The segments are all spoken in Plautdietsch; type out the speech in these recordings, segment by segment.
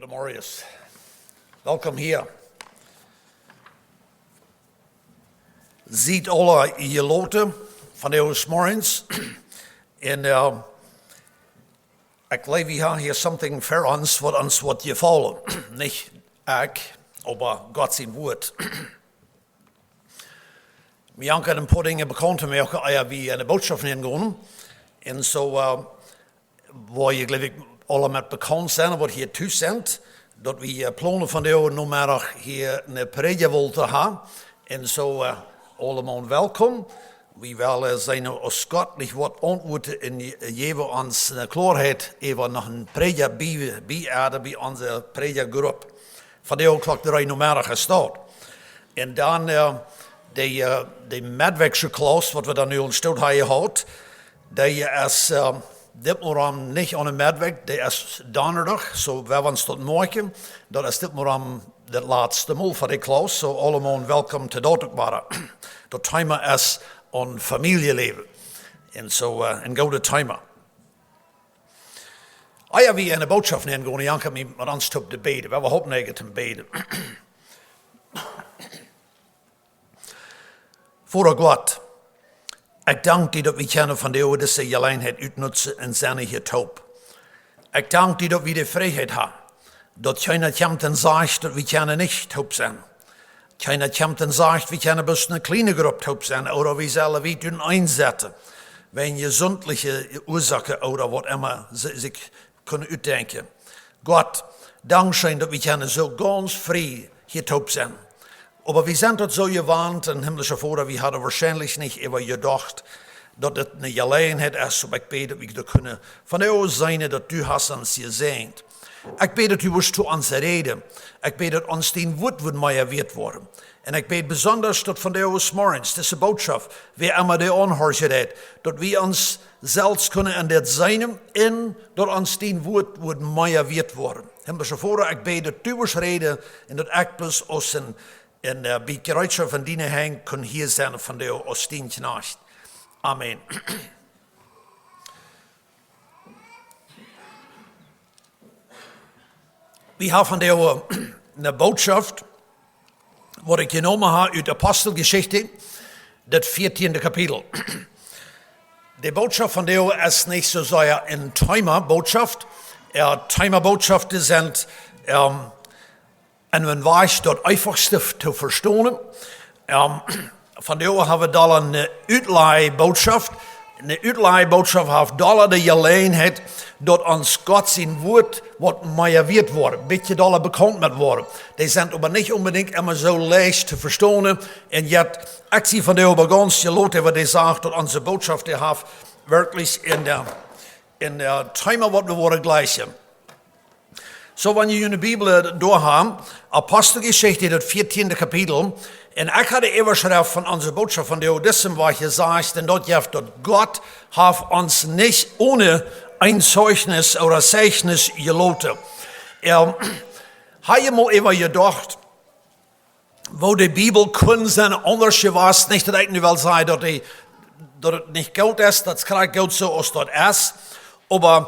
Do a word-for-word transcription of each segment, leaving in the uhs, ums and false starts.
Marius, welkom hia. Siet aula jeloten von de Morjens. Un uh, ekj jleew, wie haben hia something fa ons, waut ons woat jefaulen. Nich ekj, oba Gott sien Wuat. Wie haben een poa Dinja bekaunt to moaken, ea wie enne Bootschoft nengonen. Un soo uh, woa jie, jleew ekj, aula met bekaunt sennen, waut hia tus sent, daut wie uh, plonen vondoag Nomeddach hia eene Prädja woaren to haben. Un soo uh, aulemaun welkom. Wie wellen seenen, aus Gott nich woat auntwuaden un je-, jäwen ons eene Kloarheit, äwa noch een Prädja bie, bie, bie onse Prädjagrupp. Vondoag Klock dree Nomeddach es daut. Un dan uh, de, uh, de Meddwäakje Klauss, waut wie dan nu aul stoot haben jehaut, dee es uh, dit Morjen nich aun de Meddwäakj, dee es Donnadach, soo wie ons daut moaken. Daut es dit Morjen daut latste Mol fa de Klauss, soo aulemaun welkom to daut uk woaren. Daut Thema es aun Famieljeläwen. Un soo uh, een goodet Thema. Ea wie enne Bootschoft nengonen, jankat mie met ons toop to bäden. Wie haben Hoffnunk to bäden. Voda Gott, ekj dank die, daut wie kjennen vondoag dise Jeläajenheit utnutzen un sennen hia toop. Ekj dank die, daut wie de Frieheit haben, daut kjeena kjemt un sajcht, daut wie kjennen nich toop sennen. Kjeena kjemt un sajcht, wie kjennen bloos eene kjliene Grupp toop sennen, ooda wie sellen wiet utenaunda setten, wäajen jesuntliche Uasoaken ooda waut emma see sikj kunnen utdenkjen. Gott, dankscheen, daut wie kjennen soo gaunz frie hia toop sennen. Oba wie sent daut soo jewant, un himlischa Voda, wie hauden woarschienlich nich äwa jedocht, daut dit eene Jeläajenheit es, oba ekj bäd, daut wie daut kunnen vondoag seenen, daut du hast ons jesäajent. Ekj bäd, daut du wurscht to ons räden. Ekj bäd, daut ons dien Wuat wudd mea wieet woaren. Un ekj bäd besondasch, daut vondoag Morjens dise Bootschoft, wäa emma dee aunhorchen deit, daut wie ons selfst kunnen aun dit seenen un daut ons dien Wuat wudd mea wieet woaren. Himlischa Voda, ekj bäd, daut du wurscht räden un daut ekj bloos aus een, een uh, bät Jereetschoft en diene Henj kunn hia sennen vondoag aus dien Kjnajcht. Amen. Wie haben vondoag eene Bootschoft, waut ekj jenomen hab ut Aposteljeschicht, daut vieetieende Kapitel. De Bootschoft vondoag es nich soo sea een Thema Bootschoft. Uh, Thema Bootschoften sent um, en een Wajch daut eefachste to vestonen. Um, vondoag haben wie dolla eene Utlajbootschaf. Eene Utlajbootschaf haft dolla de Jeläajenheit, daut ons Gott sien Wuat woat mea wieet woaren, bät dolla bekaunt met woaren. Dee sent oba nich onbedinjt emma soo leicht to vestonen. Un yet, ekj sie vondoag oba gaunz jeloten, waut dee sajcht, daut onse Bootschoft, dee haft werkjlich een, een Thema, waut wie woaren jlikjen. Soo, wan jie june Bibel doa haben, Aposteljeschicht, daut vieetieende Kapitel. Un ekj hab de Äwaschreft von onse Bootschoft vondoag dise Wäakj jesajcht, un daut jeft, daut Gott haft ons nich onen een Zeichnis ooda Zeichnis jeloten. Um, hab jie mol äwa jedocht, woo de Bibel kunn sennen aundasch jewast? Nich daut ekj nu well sajen, daut dee, daut et nich goot es, daut es krakjt goot soo aus daut es. Oba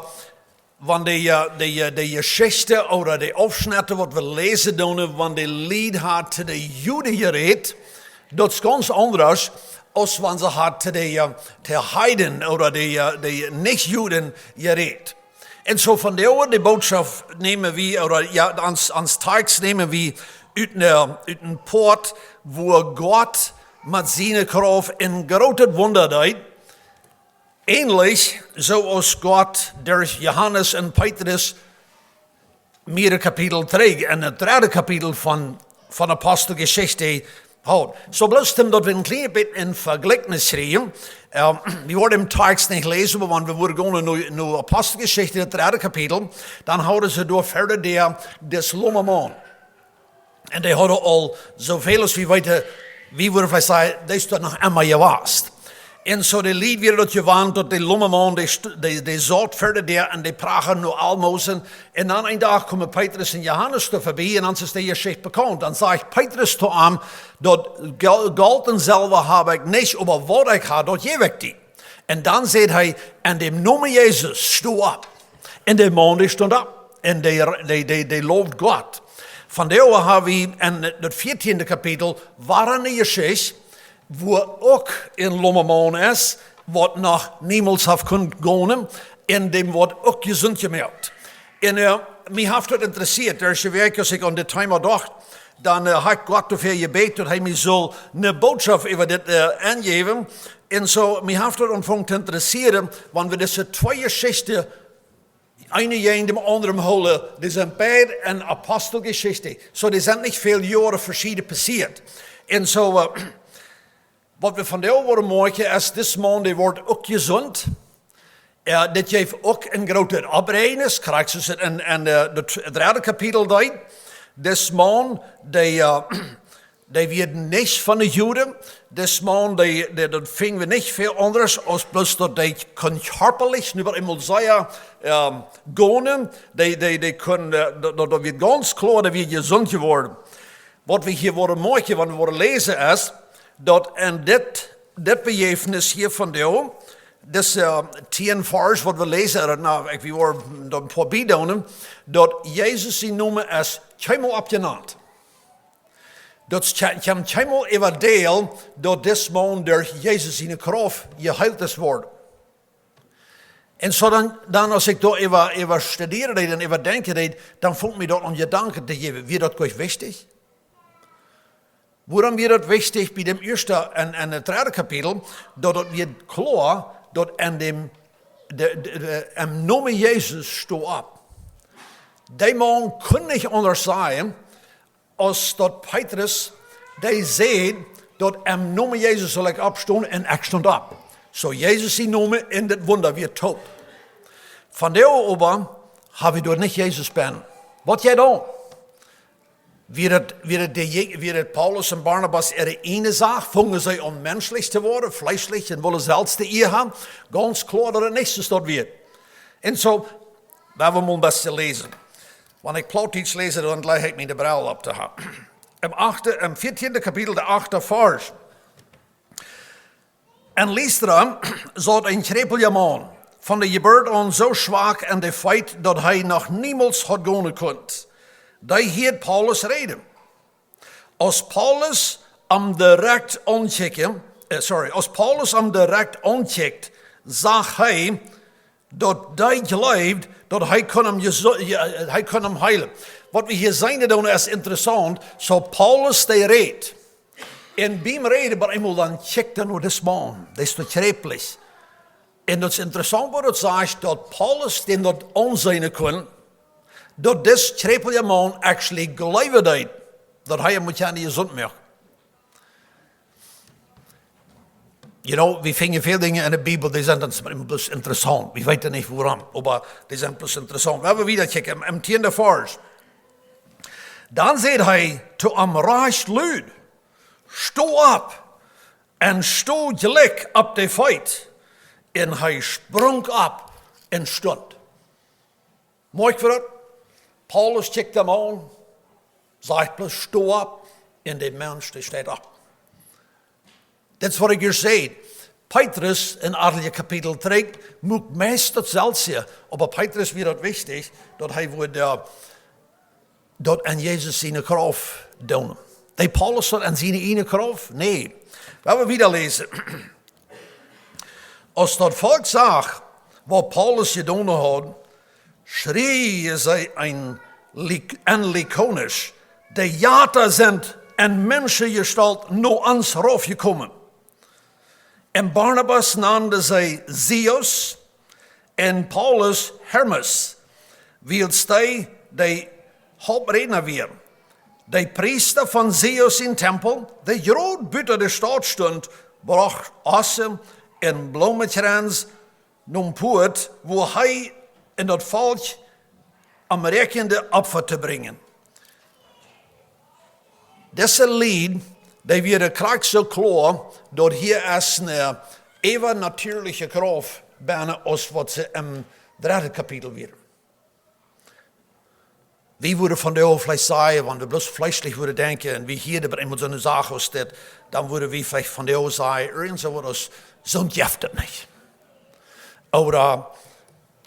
wan de, uh, de, uh, de Jeschicht ooda de Aufschnitt, waut wie läsen doonen, wan de Lied haft to de Juden jerät, daut es gaunz aundasch, aus wan see haft to de, uh, to Heiden ooda de, uh, de Nich-Juden jerät. Un soo vondoag de Bootschoft nämen wie, ooda jo, ons, ons Tekjst nämen wie ut een, ut een Poat, wua Gott met siene Krauft een grootet Wunda deed. Änlich soo aus Gott derch Johanes un Petrus mea Kapitel trigj, en daut dredde Kapitel von, von Aposteljeschicht haud. Soo bloos om daut wie een kjlien bät een Vejlikjnis kjrieen. Um, wie woaren dän Tekjst nich läsen, oba wan wie woaren gonen no, no Aposteljeschicht, daut dredde Kapitel, dan hauden see doa wieda dän, dän lomen Maun. Un dee hauden aul soo väl aus wie weeten, wie wudden veleicht sajen, dee es doa noch emma jewast. Un soo de Lied wieren daut jewant, daut de lome Maun, dee st-, dee, dee saut wieda doa un dee prachad no Almosen. Un dan een Dach komen Petrus un Johanes doa verbie un dan es de Jeschicht bekaunt. Dan sajcht Petrus to am, daut Gel-, Golt un Selwa hab ekj nich, oba waut ekj hab, daut jäw ekj die. Un dan sajcht hee, en dän Nomen Jesus, sto opp. Un de Maun, dee stunt opp. Un dee, dee, dee, dee loft Gott. Vondoag ha wie en daut vieetieende Kapitel wada eene Jeschicht, wua uk een loma Maun es, waut noch niemols haft kunt gonen, un däm woat uk jesunt jemoakt. Un äh, mie haft daut interessieet, de ieeschte Wäakj, aus ekj aun dit Thema docht, dan äh, ha ekj Gott doafäa jebät, daut hee mie sull eene Bootschoft äwa dit äh, aunjäwen. Un soo, mie haft daut aunjefongen to interessieren, wan wie dise twee Jeschichten, eene jäajen däm aundren hoolen, dee sent beid en Aposteljeschicht. Soo, dee sent nich väl Joaren veschieden passieet. Un soo, äh, waut wie vondoag woaren moakjen, es dis Maun, dee woat uk jesunt. Äh, dit jeef uk een grootet Oppräajnis, krakjt soo aus et en, en äh, daut dredde Kapitel deed. Dis Maun, dee, äh, dee wia nich von de Juden. Dis Maun, dee, dee, daut finj wie nich väl aundasch, aus bloos daut dee kunn kjarpalich, nu waut emol sea, ähm, gonen, dee, dee, dee kunn, äh, daut, daut, daut wia gaunz kloa, dee wia jesunt jeworden. Waut wie hia woaren moakjen, wan wie woaren läsen, es, daut en dit, dit Bejäwnis hia vondoag, dise äh, tieen Varsch, waut wie läsen, äh, na, ekj, wie woaren doa een poa biedoonen, daut Jesus sien Nomen es kjeenmol oppjenant. Daut kje-, kjemt kjeenmol äwa däl, daut dis Maun derch Jesus siene Krauft jeheelt es worden. Un soo dan, dan aus ekj doa äwa, äwa studieren deed un äwa denkjen deed, dan funk mie daut aun Jedanken to jäwen, wia daut goot wichtich? Wuarom wia daut wichtich bie däm ieeschten un, un daut dredde Kapitel, daut daut wia kloa, daut en däm, de, de, de, em Nomen Jesus sto opp. Dee Maun kunn nich aundasch sajen, aus daut Petrus, dee säd, daut em Nomen Jesus saul ekj oppstonen, un ekj stunt opp. Soo Jesus sien Nomen un daut Wunda wia toop. Vondoag oba ha wie doa nich Jesus bennen. Waut jeit dan? Wia daut, wia daut de, wia daut Paulus un Barnabas äare ieejne Sach? Fungen see aun menschlich to woaren, fleeschlich un wullen selfst de Iea haben? Gaunz kloa daut et nich soo daut wia. Un soo, wan wie mol een bät läsen. Wan ekj Plautdietsch läs, dan jlikj ekj mie de Brell opp to haben. Em achten, em vieetieenden Kapitel, de achte Varsch. En Listra saut een kjräpelja Maun, von de Jeburt aun soo schwak aun de Feet, daut hee noch niemols haud gonen kunt. Dee hieed Paulus räden. Aus Paulus am direkt aunkjikjt, äh, sorry, aus Paulus am direkt aunkjikjt, sach hee, daut dee jleewd, daut hee kunn am jesu-, je-, hee kunn am heelen. Waut wie hia seenen, dan es interessaunt, soo Paulus dee rät. Un biem räden, oba eemol dan kjikjt hee no dis Maun, dee es too kjräplich. Un daut es interessaunt, waut daut sajcht, daut Paulus, däm daut aunseenen kunn, daut dis kjräpelja Maun actually jleewen deed, daut hee am mott jesunt moaken. You know, wie finjen väl Dinja en de Bibel, dee sent ons bloos interessaunt. Wie weeten nich wuarom, oba dee sent bloos interessaunt. Wan wie wieda kjikjen, em, em tieenden Varsch. Dan säd hee to am rajcht lud: "Sto opp un sto jlikj opp de Feet." Un hee sprunk opp un stunt. Moakj wie daut? Paulus kjikjt am aun, sajcht bloos: "Sto opp", un de Mensch, dee steit opp. Dit es waut ekj hia säd. Petrus en eenje Kapitel trigj muak meist daut selfstje, oba Petrus wia daut wichtich, daut hee wudd, äh, daut en Jesus siene Krauft doonen. Deed Paulus daut en siene ieejne Krauft? Nä. Wan wie wieda läsen. Aus daut Volkj sach, waut Paulus jedonen haud, schrieen see en Lik-, en Likonisch: "De Jata sent en Menschenjestault no ons raufjekomen." Un Barnabas nanden see Zeus un Paulus Hermes, wiels dee de Hauptredna wia. De Priesta von Zeus sien Tempel, dee groot buta de Staut stunt, brocht Ossen un Bloomenkjränz nom Puat, wua hee un daut Volkj am räakjende Opfa to brinjen. Dise Lied, dee wieren krakjt soo kloa, daut hia es eene äwanatieelje Krauft bennen aus waut see em dredden Kapitel wieren. Wie wudden vondoag veleicht sajen, wan wie bloos fleeschlich wudden denkjen, un wie hieeden bie eemol soone Sach aus dit, dan wudden wie veleicht vondoag sajen, irjent soo waut aus: "Soont jeft et nich." Ooda,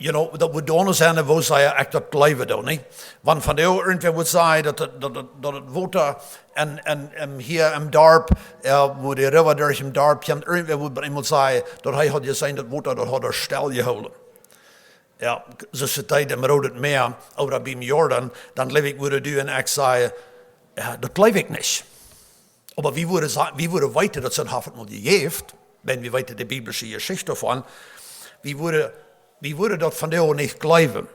you know, daut wudd dan sennen, woo see ekj daut jleewen doo, nich? Wan vondoag irjentwäa wudd sajen, daut daut, daut daut, daut daut Wota en, en, en hia em Darp, äh, wua de River derch em Darp kjemt, irjentwäa wudd bie eemol sajen, daut hee haud jeseenen, daut Wota, daut haud doa stell jehoolen. Jo, soo aus et deed em Rooden Mäa, ooda biem Jordan, dan jleew ekj, wudd du un ekj sajen, jo, daut jleew ekj nich. Oba wie wudden sa-, wie wudden weeten, daut see daut haft mol jejäft, wan wie weeten de biblische Jeschicht doavon. Wie wudden, wie wudden daut vondoag nich jleewen,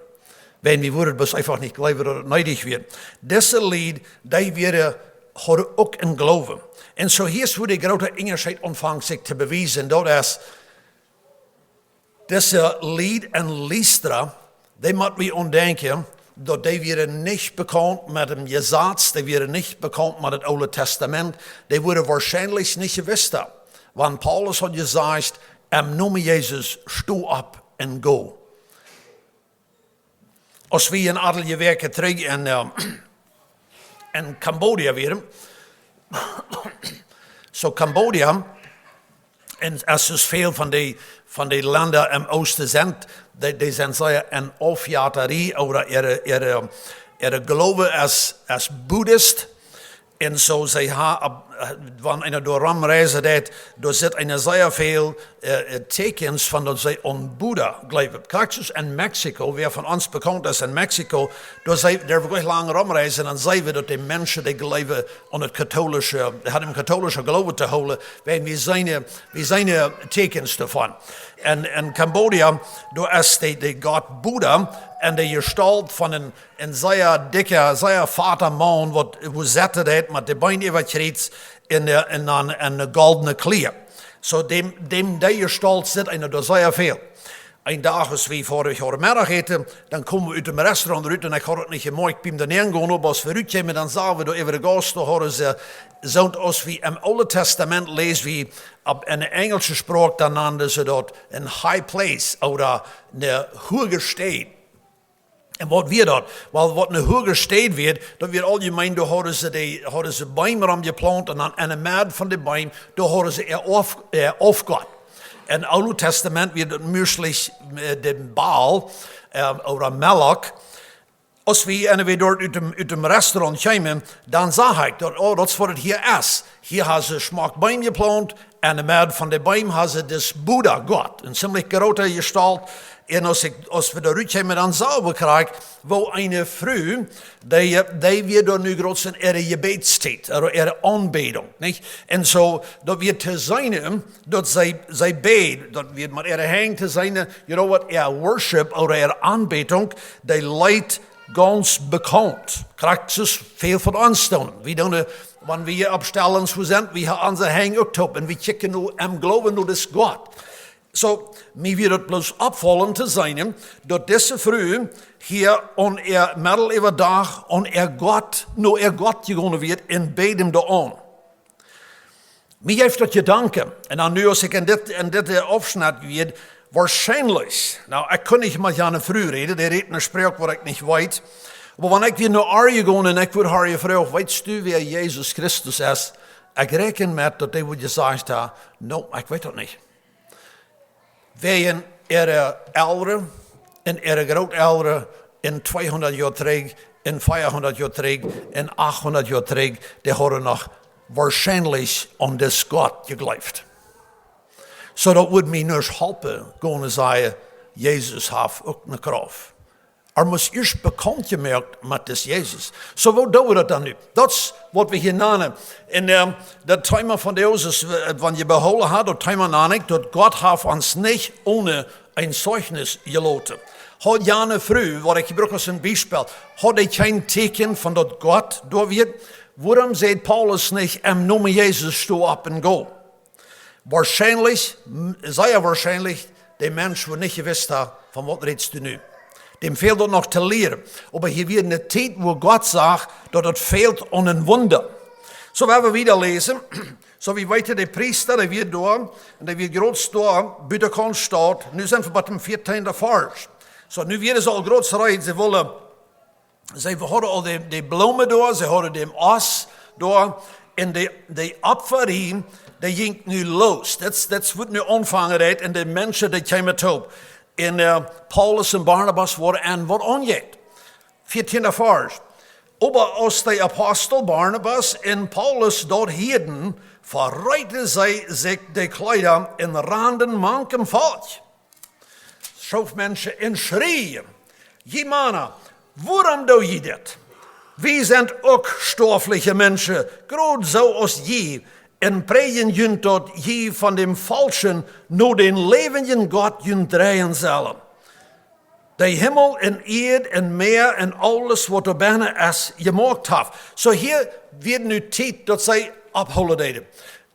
wan wie wudden bloos eefach nich jleewen, daut et needich wia. Dise Lied, dee wieren, hauden uk een Gloowen. Un soo hia es, wua de groote Unjascheet aunfangt sikj to bewiesen, daut es, dise Lied en Listra, dee mott wie aundenkjen, daut dee wieren nich bekaunt met daut Jesaz, dee wieren nich bekaunt met daut Oole Tastament, dee wudden woarschienlich nich jewist haben, wan Paulus haud jesajcht: "Em Nomen Jesus, sto opp un go." Aus wie een auntal Wäakj trigj en, äh, en Kambodscha wieren, soo Kambodscha, un aus soo väl von de, von de Lenda em Oosten sent, dee, dee sent sea en Aufjetarie, ooda äare, äare, äare Gloowen es, es Buddhist. Un soo see haben, äh, wan eena doa romreisen deit, doa sitt eena sea väl, äh, äh, Tieekjens von daut see aun Buddha jleewen. Krakjt soo aus en Mexiko, wäa von ons bekaunt es en Mexiko, doa see, doa wie nich lang romreisen, dan seenen wie, daut de Menschen, dee jleewen aun daut katholische, dee haben een kathoolischen Gloowen to hoolen, wiels wie seenen, wie seenen Tieekjens doavon. En, en Kambodscha, doa es de, de Gott Buddha en de Jestault von een, een sea dikja, sea fata Maun, waut, wua sitt hee met de Been äwakjriets en, äh, en, en, en goldne Kjleeda. Soo däm, däm, dee Jestault sitt eena doa sea väl. Een Dach, aus wie verrich hauden Meddach äten, dan kjeemen wie ut däm Restaurant rut un ekj haud daut nich jemoakjt biem doa nenn gonen, oba aus wie rutkjeemen, dan sagen wie doa äwa de Gauss, doa hauden see, soo aus wie em Oolen Tastament läsen wie, opp, en de enjelsche Sproak, dan nanden see daut een high place ooda eene huage Städ. Un waut wia daut? Well, waut eene huage Städ wia, daut wia auljemeen, doa hauden see de, hauden see Beem rom jeplaunt un dan en de Medd von de Beem, doa hauden see äa Auf-, äa Aufgott. Em Oolen Tastament wia daut meistlich, äh, de Baal, ähm, ooda Moloch. Aus wie, un wie doa ut däm, ut däm Restaurant kjeemen, dan sach ekj daut, oh, daut es waut et hia es. Hia haben see schmock Beem jeplaunt, en de Medd von de Beem haben see dis Buddha-Gott, eene ziemlich groote Jestault. Un aus ekj, aus wie doa rutkjeemen, dan sagen wie krakjt, woo eene Fru, dee, dee wia doa nu groots en äare Jebädstiet, ooda äare Aunbädunk, nich? Un soo, daut wia to seenen, daut see, see bäd, daut wia met äare Henj to seenen, you know what, äa Worship ooda äare Aunbädunk, dee leet gaunz bekaunt. Krakjt soo aus väl von ons doonen. Wie doonen, wan wie opp Stellen sent, wie haben onse Henj uk toop un wie kjikjen no em Gloowen no dis Gott. Soo, mie wia daut bloos oppfaulent to seenen, daut dise Fru hia aun äa Meddeläwadach, aun äa Gott, no äa Gott jegonen wia un bäd am doa aun. Mie jeft daut Jedanken, un dan nu, aus ekj en dit, en dit, äh, Aufschnett wia, woarschienlich, nu, ekj kunn nich met jane Fru räden, dee räd eene Sproak, waut ekj nich weet. Oba wan ekj wia no ar jegonen un ekj wudd ar jefroacht: "Weetst du, wäa Jesus Christus es?" Ekj räakjen met, daut dee wudd jesajcht haben: "No, ekj weet daut nich." Wäajen äare Elren un äare Grootelren en tweehundat Joa trigj, en veahundat Joa trigj, en achthundat Joa trigj, dee hauden noch woarschienlich aun dis Gott jejleeft. Soo daut wudd mie nuscht halpen, gonen sajen, Jesus haft uk eene Krauft. Hee mott ieescht bekaunt jemoakt met dis Jesus. Soo, woo doo wie daut dan nu? Daut es waut wie hia nanen. En, ähm, daut Thema von de Jesus, äh, wan jie behoolen haben, daut Thema nan ekj, daut Gott haft ons nich onen een Zeichnis jeloten. Haud jane Fru, waut ekj bruck aus een Biespel, haud dee kjeen Tieekjen von daut Gott doa wia? Wuarom sajcht Paulus nich: "Em Nomen Jesus, sto opp un go"? Woarschienlich, m-, sea woarschienlich, de Mensch wudd nich jewist haben, von waut rätst du nu? Däm fält daut noch to lieren. Oba hia wia eene Tiet, wua Gott sach, daut et fält aun een Wunda. Soo, wan wie wieda läsen, soo wie weeten, de Priesta, dee wia doa, un dee wia groots doa, butakaunt Staut, nu sent wie bie däm vieetieenden Varsch. Soo, nu wieren see aul groots reed, see wullen See hauden aul de, de Bloomen doa, see hauden dän Ost doa, un de, de Opfarie, dee jinkj nu loos. Daut, daut wudd nu aunfangen, right? Un de Menschen, dee kjeemen toop. En äh, Paulus un Barnabas woaren aun waut aunjeit. Vieetiende Varsch. Oba aus de Apostel Barnabas un Paulus daut hieeden, vereeten see sikj de Kjleeda un randen mank daut Volkj, schoof Menschen un schrieejen: Jie Mana, wuarom doo jie dit? Wie sent uk stoafliche Menschen, krakjt soo aus jie, un prädjen junt, daut jie von däm faulschen no dän läwendjen Gott junt dreien sellen, dee Himmel un Ieed un Mäa un aules, waut doa bennen es, jemoakt haft. Soo hia wia nu Tiet, daut see opphoolen deeden.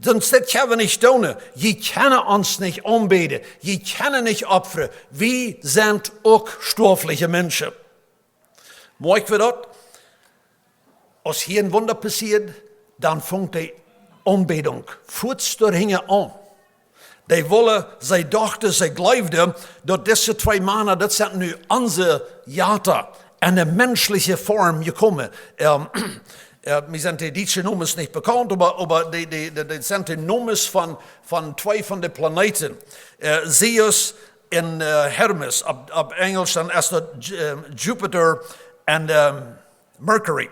Sonst dit kjenn wie nich doonen. Jie kjennen ons nich aunbäden. Jie kjennen nich opfren. Wie sent uk stoafliche Menschen. Moakj wie daut? Aus hia een Wunda passieed, dan funk de Aunbädunk fuaz doa hinjen aun. Dee wullen, see dochten, see jleewden, daut dise twee Mana, daut sent nu onse Jata, en de menschelje Form jekomen. Ähm, äh, mie sent de dietsche Nomes nich bekaunt, oba, oba dee, dee, dee, dee sent de Nomes von, von twee von de Planeeten. Äh, Zeus un äh, Hermes, opp, opp Enjelsch dan es daut Ju-, ähm, Jupiter un ähm, Mercury.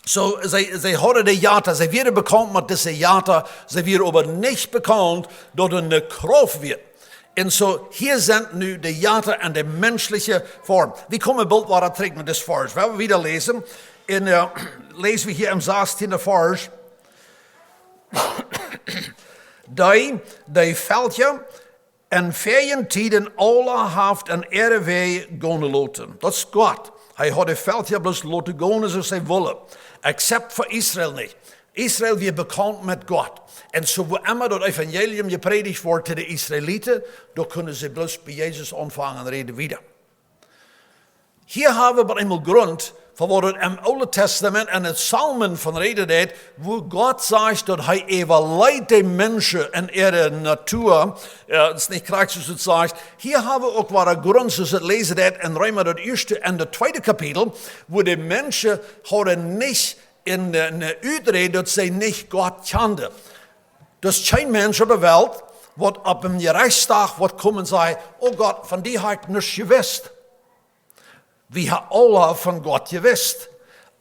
Soo, see, see hauden de Jata, see wieren bekaunt met dise Jata, see wieren oba nich bekaunt, daut et eene Krauft wia. Un soo, hia sent nu de Jata en de menschelje Form. Wie komen boolt wada trigj met dit Varsch. Wie wellen wieda läsen. En, äh, läs wie hia em sastieenden Varsch. Dee, dee Velkja en väaje Tieden aula haft en äare Wäaj gonen loten. Daut es Gott. Hee haud de Velkja bloos loten gonen, soo aus hee wull. Except fa Israel nich. Israel wia bekaunt met Gott. Un soo, wua emma daut Evangelium jeprädicht wort to de Israeliten, doa kunnen see bloos bie Jesus aunfangen un räden wieda. Hia haben wie oba eemol Grunt, von waut et em Oolen Tastament en de Psalmen von räden deit, wua Gott sajcht, daut hee äwalät de Menschen en äare Natua. Jo, daut es nich krakjt soo aus et sajcht. Hia haben wie uk wada Grunt, soo aus et läsen deit en Reema daut ieeschte un daut tweede Kapitel, wua de Menschen hauden nich en, en Uträd, daut see nich Gott kjanden. Daut es kjeen Mensch opp de Welt, waut opp een Jerechtsdach woat komen un sajen: "O Gott, von die hab ekj nuscht jewist." Wie haben aula von Gott jewist.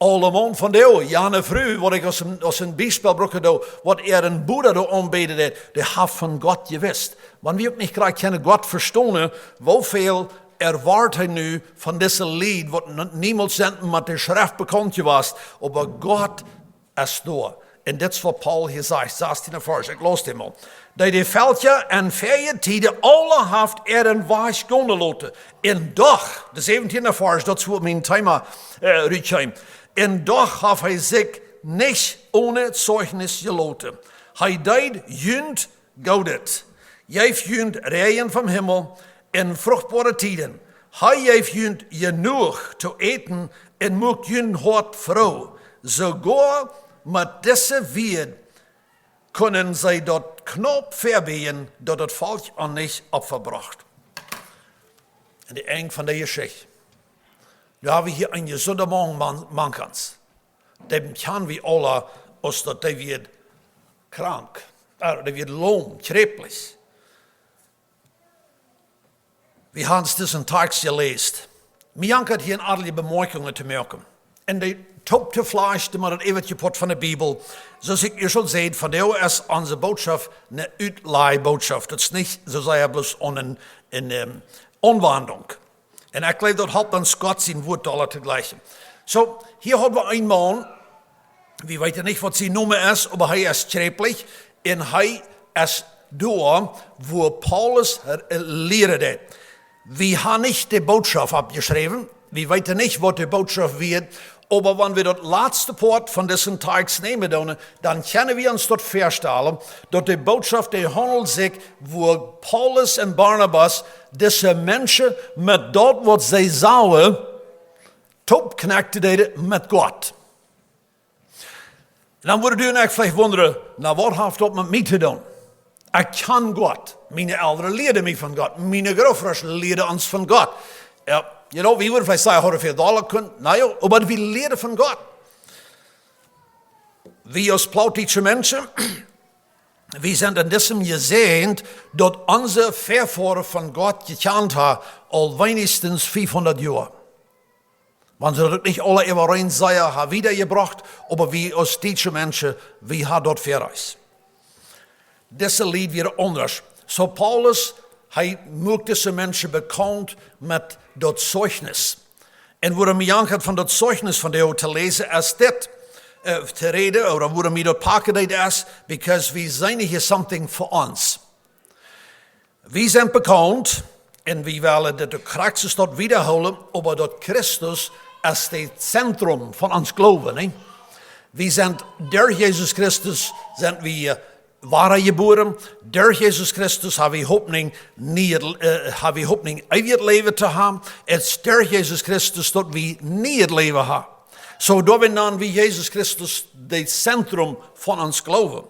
Aule Maun von dee, jane Fru, waut ekj aus een, aus een Biespel brucken doo, waut äaren Buda doa aunbäden deed, dee haft von Gott jewist. Wan wie uk nich krakjt kjennen Gott vestonen, woo väl erwoat hee nu von dise Lied, waut n-, niemols sent met de Schreft bekaunt jewast, oba Gott es doa. Un dit es waut Paulus hia sajcht, sastieenden Varsch, ekj läs dän mol. Dee de Velkja en väaje Tieden aula haft äaren Wajch gonen loten. Un doch, de säwentieende Varsch, daut es wua mien Thema äh, rutkjeem. Un doch haft hee sikj nich one Zeichnis jeloten. Hee deed junt Goodet. Jeef junt Räajen vom Himmel en fruchtboare Tieden. Hee jeef junt jenuach to äten un muak jun Hoat froo. Soogoa met dise Wieed kunnen see daut knaup vebieejen, daut daut Volkj an nich Opfa brocht. Un de Enj von de Jeschicht. Nu haben wie hia een jesundet Maun, Maun, Mankans. Dän kjanen wie aula, aus daut dee wia krank, äh, dee wia laum, kjräplich. Wie haben disen Tekst jeläst. Mie jankat hia een aundre Bemoakjungen to moaken. Un dee toop to flash, dee mau daut eewje Poat von de Bibel. Soo aus ekj ieescht aul säd, vondoag es onse Bootschoft eene Utlajbootschoft. Daut es nich soo sea bloos aun een, een ähm, Aunwendunk. Un ekj jleew, daut halpt ons Gott sien Wuat dolla to jlikjen. Soo, hia haben wie een Maun, wie weeten nich, waut sien Nomen es, oba hee es kjräplich un hee es doa, wua Paulus äh, lieren deed. Wie haben nich de Bootschoft oppjeschräwen, wie weeten nich, waut de Bootschoft wia, oba wan wie daut latste Poat von disen Tekst nämen doonen, dan kjennen wie ons daut väastalen, daut de Bootschoft, dee haundelt sikj, wua Paulus un Barnabas dise Menschen met daut, waut see sagen, toop connecten deeden met Gott. Un dan wudd jie nu veleicht wundren: "Na, waut haft daut met mie to doonen? Ekj kjan Gott. Miene Elren lieeden mie von Gott. Miene Grootöares lieeden ons von Gott." Jo, you know, wie wudden veleicht sajen, hauden wie daut aul kunt. Na jo, oba wie lieeden von Gott. Wie aus plautdietsche Menschen, wie sent en dissem jesäajent, daut onse Väafoaren von Gott jekjant haben, aul weinichstens fiefhundat Joa. Wan see daut nich aule äwareen sea haben wieda jebrocht, oba wie aus dietsche Menschen, wie haben daut vereist. Dise Lied wieren aundasch. Soo Paulus, hee muak dise Menschen bekaunt met daut Zeugnis. Un wuarom mie jankat von daut Zeugnis von dee to läsen es dit, äh, to räden, ooda wuarom mie daut packen deed es, because wie seenen hia something fa ons. Wie sent bekaunt, un wie wellen daut de Christus daut wiedahoolen, oba daut Christus es daut Zentrum von ons Gloowen, nä? Wie sent derch Jesus Christus, sent wie wadajebuaren. Derch Jesus Christus haben wie Hopninj, nie, äh, haben wie Hopninj, eewjet Läwen to haben. Et es derch Jesus Christus, daut wie nie Läwen haben. Soo, doawäajen nanen wie Jesus Christus daut Zentrum von ons Gloowen.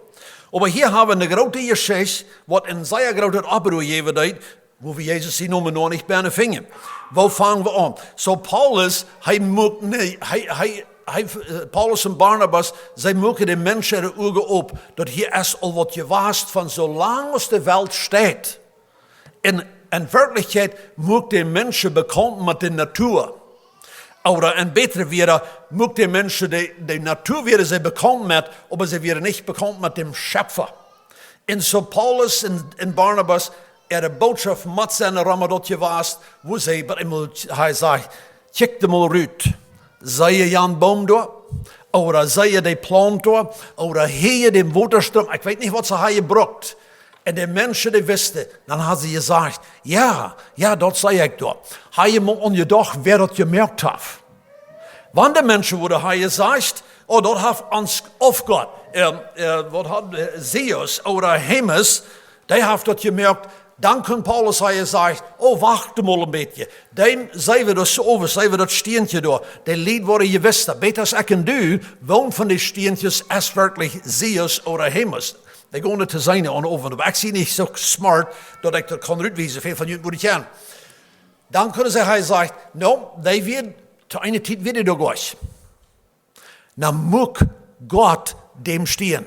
Oba hia haben wie eene groote Jeschicht, waut een sea grootet Oproa jäwen deed, wua wie Jesus sien Nomen noch nich bie finjen. Wua fangen wie aun? Soo Paulus, hee muak nich, hee, hee, hee, äh, Paulus un Barnabas, see muaken de Menschen äare Uagen op, daut hia es aul waut jewast von soo lang aus de Welt steit. En, en Werkjlichkjeit muak de Menschen bekaunt met de Natua. Ooda een bätret wia, muak de Menschen de, de Natua wieren see bekaunt met, oba see wieren nich bekaunt met däm Schepfa. Un soo Paulus un, un Barnabas, äare Bootschoft mott sennen, rom daut jewast, wua see bie eemol, hee sajcht: "Kjikj mol rut. Seen jie dän Boom doa? Ooda seen jie dee Plaunt doa? Ooda hia dän Wotastroom?" Ekj weet nich, waut see haben jebrukt. Un de Menschen, dee wisten, dan haben see jesajcht: "Jo, jo, daut see ekj doa." Haben jie mol aunjedocht, wäa daut jemoakt haft? Wan de Menschen wudden haben jesajcht: "Oh, daut haft ons Aufgott, ähm, äh, waut haud, äh, Zeus ooda Hermes, dee haft daut jemoakt", dan kunn Paulus haben jesajcht: "Oh, wacht mol een bät. Dee, see wie daut soo, see wie daut Stienkje doa. De Lied woaren jewist, bäta aus ekj un du, woon von de Stienkjes es werkjlich Zeus ooda Hermes." Dee gonen to seenen aum Owent, oba ekj sie nich soo smart, daut ekj daut kaun rutwiesen, väl von junt wudden kjanen. Dan kunnen see haben jesajcht: "No, dee wia, to eene Tiet wia dee doa goot." Na muak Gott däm Stien.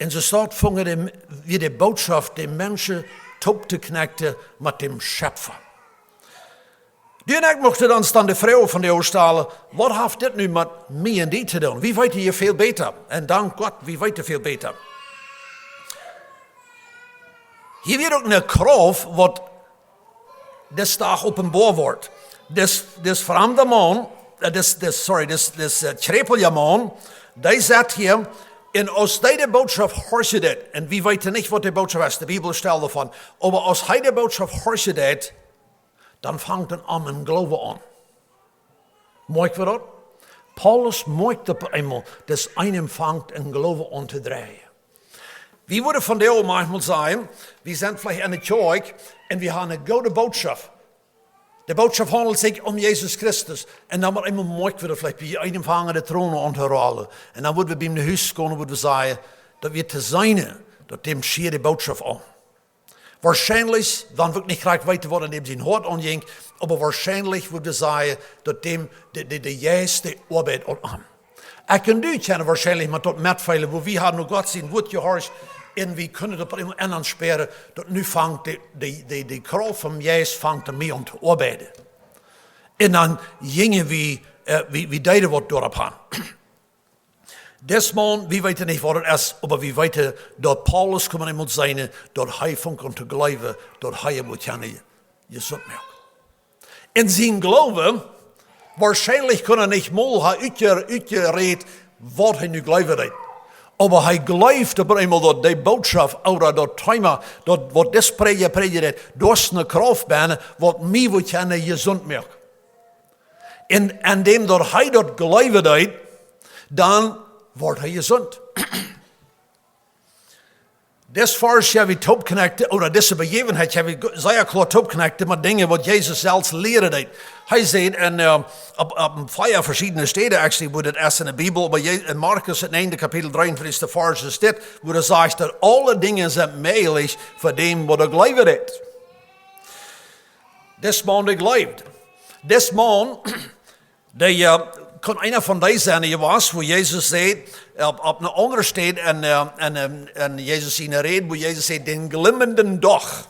Un soo staut fungen de, wia de Bootschoft, de Menschen toop to kjnäakjen met däm Schepfa. Du un ekj mucht ons dan de Froag von de Oostalen: "Waut haft dit nu met mie un die to doonen?" Wie weeten hia väl bäta. Un dank Gott, wie weeten väl bäta. Hia wia uk eene Krauft, waut dis Dach openboa woat. Dis, dis framda Maun, äh, dis, dis, sorry, dis, dis, äh, kjreepelja Maun, dee sat hia, un aus dee de Bootschoft horchen deed, un wie weeten nich, waut de Bootschoft es, de Bibel stalt doavon, oba aus hee de Bootschoft horchen deed, dan fangt en am een Gloowen aun. Moakjen wie daut? Paulus moakjt opp eemol, daut eenem fangt een Gloowen aun to dreien. Wie wudden vondoag maunchmol sajen, wie sent veleicht enne Kjoakj un wie haben eene goode Bootschoft. De Bootschoft haundelt sikj om Jesus Christus. Un dan opp eemol moakjen wie daut veleicht bie eenem fangen de Tronen aun to rollen. Un dan wudden wie bie am no Hus gonen, wudden wie sajen, daut wie to seenen, daut däm schia de Bootschoft aun. Woarschienlich, dan wudd ekj nich krakjt weeten, waut en däm sien Hoat aunjinkj, oba woarschienlich wudd wie sajen, daut däm, de, de, de Jeist, dee oabeit aun am. Ekj un du kjennen woarschienlich met daut metfeelen, wua wie haben no Gott sien Wuat jehorcht, un wie kunnen daut bie eemol aunspieren, daut nu fangt de, de, de, de Krauft vom Jeist fangt aun mie aun to oabeiden. Un dan jinjen wie, äh, wie, wie deeden waut doaropp aun. Dis Maun, wie weeten nich, waut et es, oba wie weeten, daut Paulus kunn eemol seenen, daut hee funk aun to jleewen, daut hee must woaren jesunt moakt. En sien Gloowen, woarschienlich kunn hee nich mol haben utje-, utjerädt, waut hee nu jleewen deed. Oba hee jleewd opp eemol, daut de Bootschoft, ooda daut Thema, daut waut dis Prädja prädjen deed, daut es eene Krauft bennen, waut mie woat jesunt moaken. En, en däm daut hee daut jleewen deed, dan woat hee jesunt. Dis Varsch hab wie toopjeknäakjt, ooda dise Bejäwenheit hab wie go-, sea kloa toopjeknäakjt met Dinja waut Jesus selfst lieed. Hee säd en, äh, opp, opp een poa veschiedne Städen, actually, wua daut es en de Bibel, oba Je-, en Markus, daut näajende Kapitel, dreeuntwintichste Varsch es dit, wua hee sajcht, daut aule Dinja sent mäajlich fa däm, waut jleewen deed. Dis Maun, dee jleewd. Dis Maun, dee, äh, Kunn eena von dee sennen, jie weet, wua Jesus säd, opp, opp eene aundre Städ en, äh, en, en, en Jesus siene Räd, wua Jesus säd: "Dän glimmenden Doch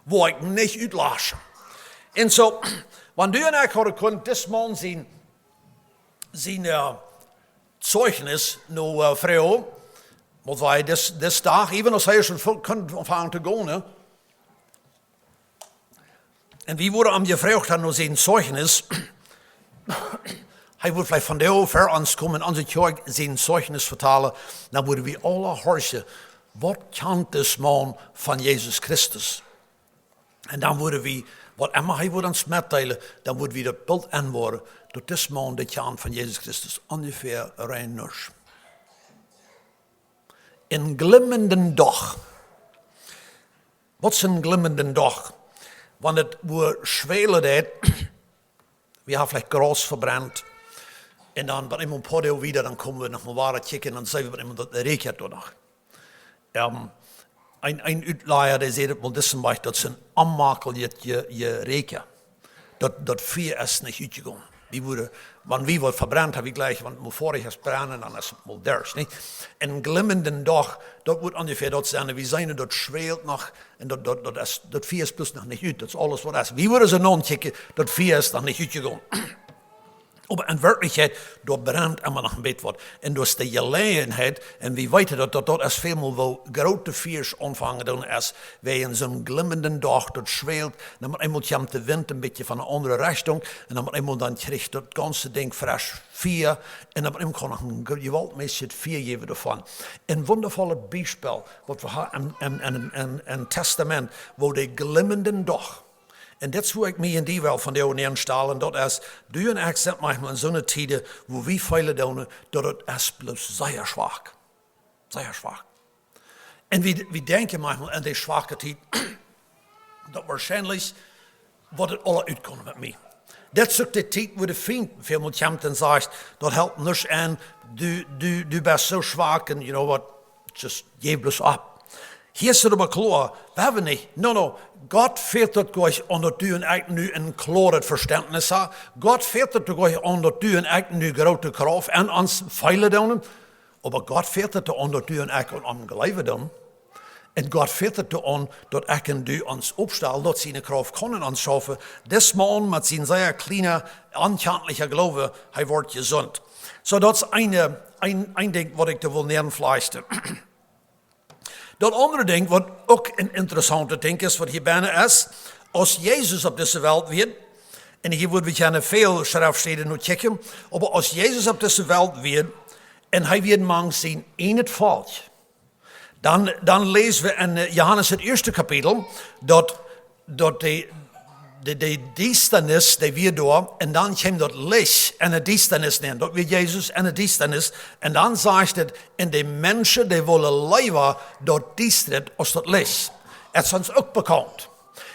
woa ekj nich utlaschen." Un soo, wan du un ekj hauden kunt dis Maun sien, sien, äh, Zeichnis no, äh, froagen, waut wie dis, dis Dach, even aus hee es en Volk kunn aunfangen to gonen, un wie wudden am jefroacht haben no sien Zeichnis, hee wudd veleicht vondoag ver ons komen, onse Kjoakj sien Zeichnis vetalen, dan wudden wie aule horchen, waut kjant dis Maun von Jesus Christus? Un dan wudden wie, waut emma hee wudd ons metdeelen, dan wudden wie daut Bilt enwoaren, daut dis Maun dee kjant von Jesus Christus onjefäa rein nuscht. Een glimmenden Doch. Waut es een glimmenden Doch? Wan et wua schwälen deit, wie haben veleicht Graus vebrent. Un dan, bie een poa Doag wieda, dan komen wie noch mol wada kjikjen un dan seenen wie bie een daut räakjat doa noch. Ähm, een, een Utlaja, dee säd daut mol, dis es een Bät, daut es een onmaklijet Je-, Jeräakja. Daut, daut Fia es nich utjegonen. Wie wudden, wan wie waut vebrent haben, wie jlikj, wan et mol foadich es brennen, dan es et mol derch, nich? Een glimmenden Doch, daut wudd onjefäa daut sennen. Wie seenen, daut schwält noch, un daut, daut, daut es, daut Fia es bloos noch nich ut. Daut es aules waut es. Wie wudden soo nopp kjikjen, daut Fia es noch nich utjegonen. Oba en Werkjlichkjeit, doa brent emma noch een bät waut. Un daut es de Jeläajenheit, un wie weeten daut, daut, daut es väl mol, wua groote Fiasch aunfangen doonen, es wäajen soon glimmenden Doch, daut schwält, dan opp eemol kjemt de Wint een bät von eene aundre Richtunk, un dan opp eemol dan kjricht daut gaunze Dinkj fresch Fia, un dan opp eemol kaun noch een ge-, jewaultmässjet Fia jäwen doavon. Een wundavollet Biespel, waut wie haben em, em, em, em, em Tastament, wua de glimmenden Doch, un dit es wua ekj mie un die well vondoag aunstalen, daut es, du un ekj sent maunchmol en soone Tieden, wua wie feelen doonen, daut et es bloos sea schwak. Sea schwak. Un wie, wie denkjen maunchmol aun dee schwake Tiet, daut woarschienlich woat et aula utkomen met mie. Dit es uk de Tiet, wua de Fient väl mol kjemt un sajcht, daut halpt nuscht aun, du, du, du best soo schwak un, you know what, just jäw bloos opp. Hia es et oba kloa, wie haben nich, no, no, Gott fält daut goanich aun, daut du un ekj nu een kloaret Vestentnis haben. Gott fält daut goanich aun, daut du un ekj nu groote Krauft en ons feelen doonen. Oba Gott fält daut aun, daut du un ekj aun am jleewen doonen. Un Gott fält daut aun, daut ekj un du ons oppstalen, daut siene Krauft kaun en ons schaufen. Dis Maun met sien sea kjlienen, onkjantlichen Gloowen, hee woat jesunt. Soo, daut es een, een, een Dinkj, waut ekj doa well nenn flajchten. Daut aundre Dinkj, waut uk een interessauntet Dinkj es, waut hia bennen es, aus Jesus opp dise Welt wia, un hia wudden wie kjeene väl Schreftstäden no kjikjen, oba aus Jesus opp dise Welt wia, un hee wia mank sien ieejnet Volkj, dan, dan läsen wie en, äh, Johanes daut ieeschte Kapitel, daut daut de, de, de Diestanis, dee wia doa, un dan kjeem daut Licht en de Diestanis nenn. Daut wia Jesus en de Diestanis. Un dan sajcht et, un de Menschen, dee wullen leewa daut Diestret aus daut Licht. Et es ons uk bekaunt.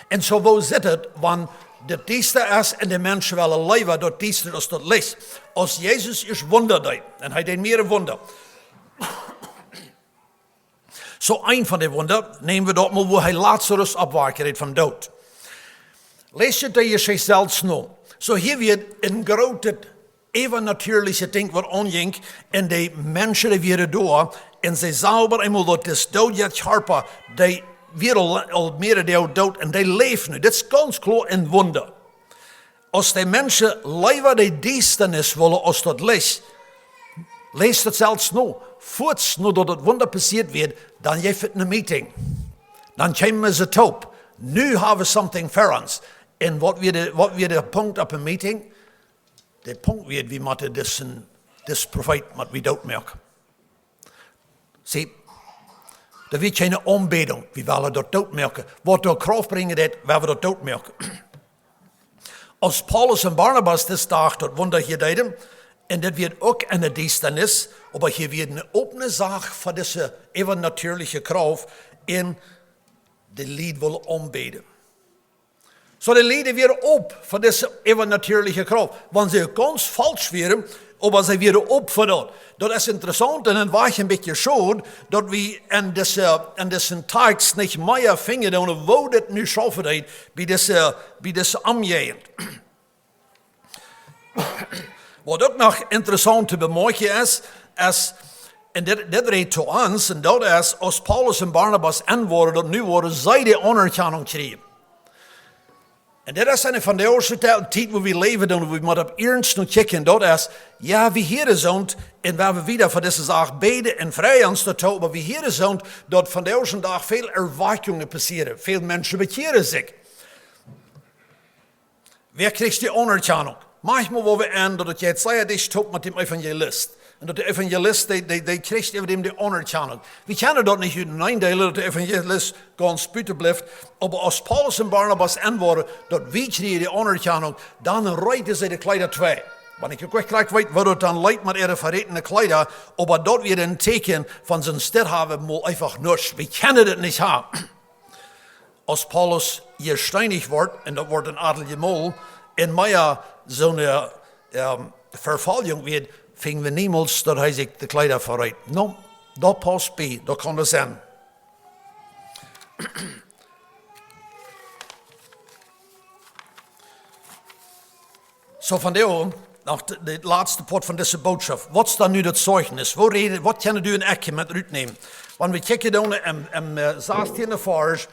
Un soo, woo sitt et, wan daut diesta es un de Menschen wellen leewa daut Diestret aus daut Licht? Aus Jesus ieescht Wunda deed, un hee deed mearere Wunda. Soo een von de Wunda, näm wie daut mol, wua hee Lazarus oppwakjen deed vom Doot. Läst de Jeschicht selfst no. Soo hia wia een grootet, äwanatierlichet Dinkj, waut aunjinkj, un de Menschen, dee wieren doa, un see sagen opp eemol, daut dis doodja Kjarpa, dee wia aul, aul mearere Doag doot, un dee läft nu. Dit es gaunz kloa een Wunda. Aus de Menschen leewa de Diestanis wullen aus daut Licht, läst et selfst no. Fuaz no daut daut Wunda passieet wia, dan jeef et eene Meeting. Dan kjeemen see toop. Nu haben wie something fer ons. Un waut wia de, waut wia de Punkt opp de Meeting? De Punkt wia, wie motten disen, disen Profeet motten wie dootmoaken. See, daut wia kjeene Aunbädunk, wie wellen daut dootmoaken. Waut doa Krauft brinjen deed, wellen wie daut dootmoaken. Aus Paulus un Barnabas dän Dach daut Wunda hia deeden, un daut wia uk enne Diestanis, oba hia wia eene opne Sach fa dise äwanatierliche Krauft, un de Lied wullen aunbäden. Soo, de Lied wieren op fa dise äwanatierliche Krauft. Wan see gaunz faulsch wieren, oba see wieren op fa daut. Daut es interessaunt un een Wajch een bät schod, daut wie en dise, en disen Tekst nich mea finjen doonen, woo dit nu schaufen deed bie dise, bie dise Omjäajent. Waut uk noch interessaunt to bemoakjen es, es, un dit, dit rät to ons, un daut es, aus Paulus un Barnabas enwoaren, daut nu woaren see de Aunerkjanunk kjrieen. Un dit es eene von de ieeschte Tiet, wua wie läwen, un wua wie motten opp iernst no kjikjen, daut es, jo, wie hieren soont, un wie woaren wieda fa dise Sach bäden un freien ons doatoo, oba wie hieren soont, daut vondoag dän Dach väl Erwakjungen passieren, väl Menschen bekjieren sikj. Wäa kjricht de Aunerkjanunk? Maunchmol woa wie en, daut jeit sea dicht toop met däm Evangelist. Un daut de Evangelist, dee, dee, dee kjricht äwa däm de Aunerkjanunk. Wie kjennen daut nich uteneen deelen, daut de Evangelist gaunz buten blift. Oba aus Paulus un Barnabas enwoaren, daut wie kjrieen de Aunerkjanunk, dan reeten see de Kjleeda twei. Wan ekj uk nich krakjt weet, woo daut dan leet met äare verätene Kjleeda, oba daut wia een Tieekjen von soont haben wie mol eefach nich. Wie kjennen daut nich haben. Aus Paulus jesteenicht wort, un daut wort een Auntal Mol, un mea soone, ähm, Verfoljunk wia, finjen wie niemols, daut hee sikj de Kjleeda vereet. No, daut pausst bie, daut kaun daut sennen. Soo, vondoag, noch de, de latste Poat von dise Bootschoft. Waut es dan nu daut Zeichnis? Woo räden, waut kjennen du un ekj met rutnämen? Wan wie kjikjen dan em, em, äh, sastieenden Varsch,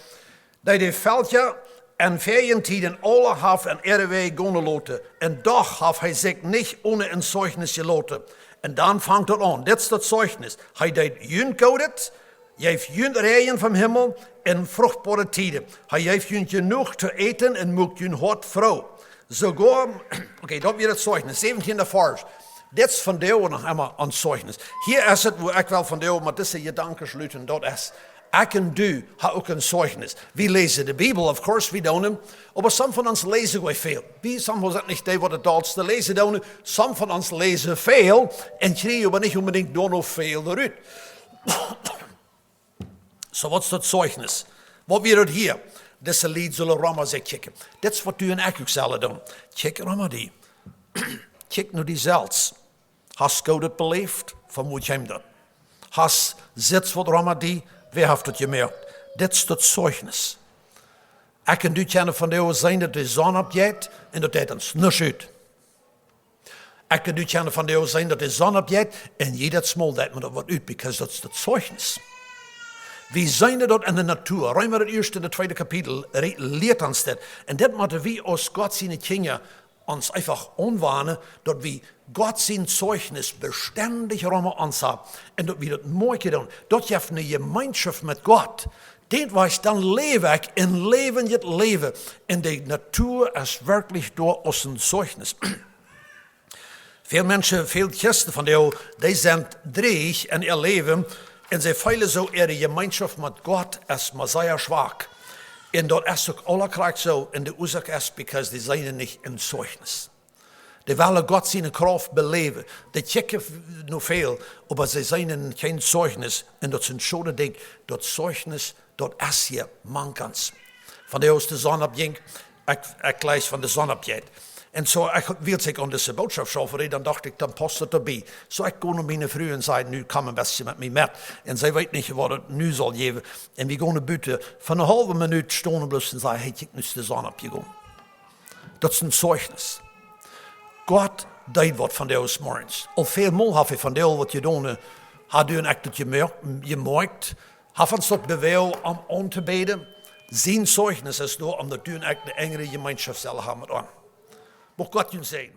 dee de Velkja en väaje Tieden aule haft en äare Wäaj gonen loten, un doch haft hee sikj nich one een Zeichnis jeloten. Un dan fangt daut aun. Dit es daut Zeichnis. Hee deed junt Goodet, jeef junt Räajen vom Himmel en fruchtboare Tieden. Hee jeef junt jenuach to äten un muak jun Hoat froo. Soogoa, okay, daut wia daut Zeichnis, säwentieenden Varsch. Dit es vondoag noch emol een Zeichnis. Hia es et, wua ekj well vondoag met dise Jedanken schluten, daut es, ekj un du haben uk een Zeichnis. Wie läsen de Bibel, of course, wie doonen. Oba some von ons läsen goa väl. Wie, some von ons sent nich dee, waut daut dollste läsen doonen. Some von ons läsen väl un kjrieen oba nich onbedinjt doano väl rut. Soo, waut es daut Zeichnis? Waut wia daut hia? Dise Lied sullen rom sikj kjikjen. Dit es waut du un ekj uk sellen doonen. Kjikj rom die. Kjikj no die selfst. Hast du daut beläft? Von wua kjeem daut? Hast sitst waut rom die? Wäa haft daut jemoakt? Dit es daut Zeichnis. Ekj un du kjennen vondoag seenen, daut de Sonn oppjeit un daut deit ons nuscht ut. Ekj un du kjennen vondoag seenen, daut de Sonn oppjeit, un jiedet Mol deit mie daut waut ut, because daut es daut Zeichnis. Wie seenen daut en de Natua. Reema, daut ieeschte un daut tweede Kapitel, re-, lieet ons dit. Un dit motten wie aus Gott siene Kjinja ons eefach aunwanen, daut wie Gott sien Zeichnis bestendich rom ons haben. Un daut wie daut moakjen doonen. Daut jeft eene Jemeenschoft met Gott. Dän Wajch dan läw ekj een läwendjet Läwen. Un de Natua es werkjlich doa aus een Zeichnis. Väl Menschen, väl Christen vondoag, dee sent dreech en äa Läwen un see feelen soo, äare Jemeenschoft met Gott es mau sea schwak. Un daut es uk aula krakjt soo, un de Uasoak es, because dee seenen nich een Zeichnis. Dee wellen Gott siene Krauft beläwen. Dee kjikjen no väl, oba see seenen kjeen Zeichnis. Un daut es een schod Dinkj, daut Zeichnis, daut es hia mank ons. Vondoag aus de Sonn oppjinkj, ekj, ekj läs von de Sonn oppjeit. Un soo, ekj, wiels ekj aun dise Bootschoft schaufen deed, dan docht ekj, dan pausst daut doabie. Soo, ekj go no miene Fru un saj: "Nu komm een bät met mie met." Un see weet nich, waut et nu saul jäwen. Un wie gonen buten, fa eene haulwe Minut stonen bloos un sajen: "Hey, kjikj, nu es de Sonn oppjegonen." Daut es een Zeichnis. Gott deed waut vondoag zemorjes. Aul väl mol haft hee vondoag waut jedonen, haft hee een Akt jemoakt, jemoakt, haft ons daut bewäacht, am auntobäden. Sien Zeichnis es doa, om daut du un ekj eene enjere Jemeenschoft sellen haben met am. Mucht Gott junt säajnen.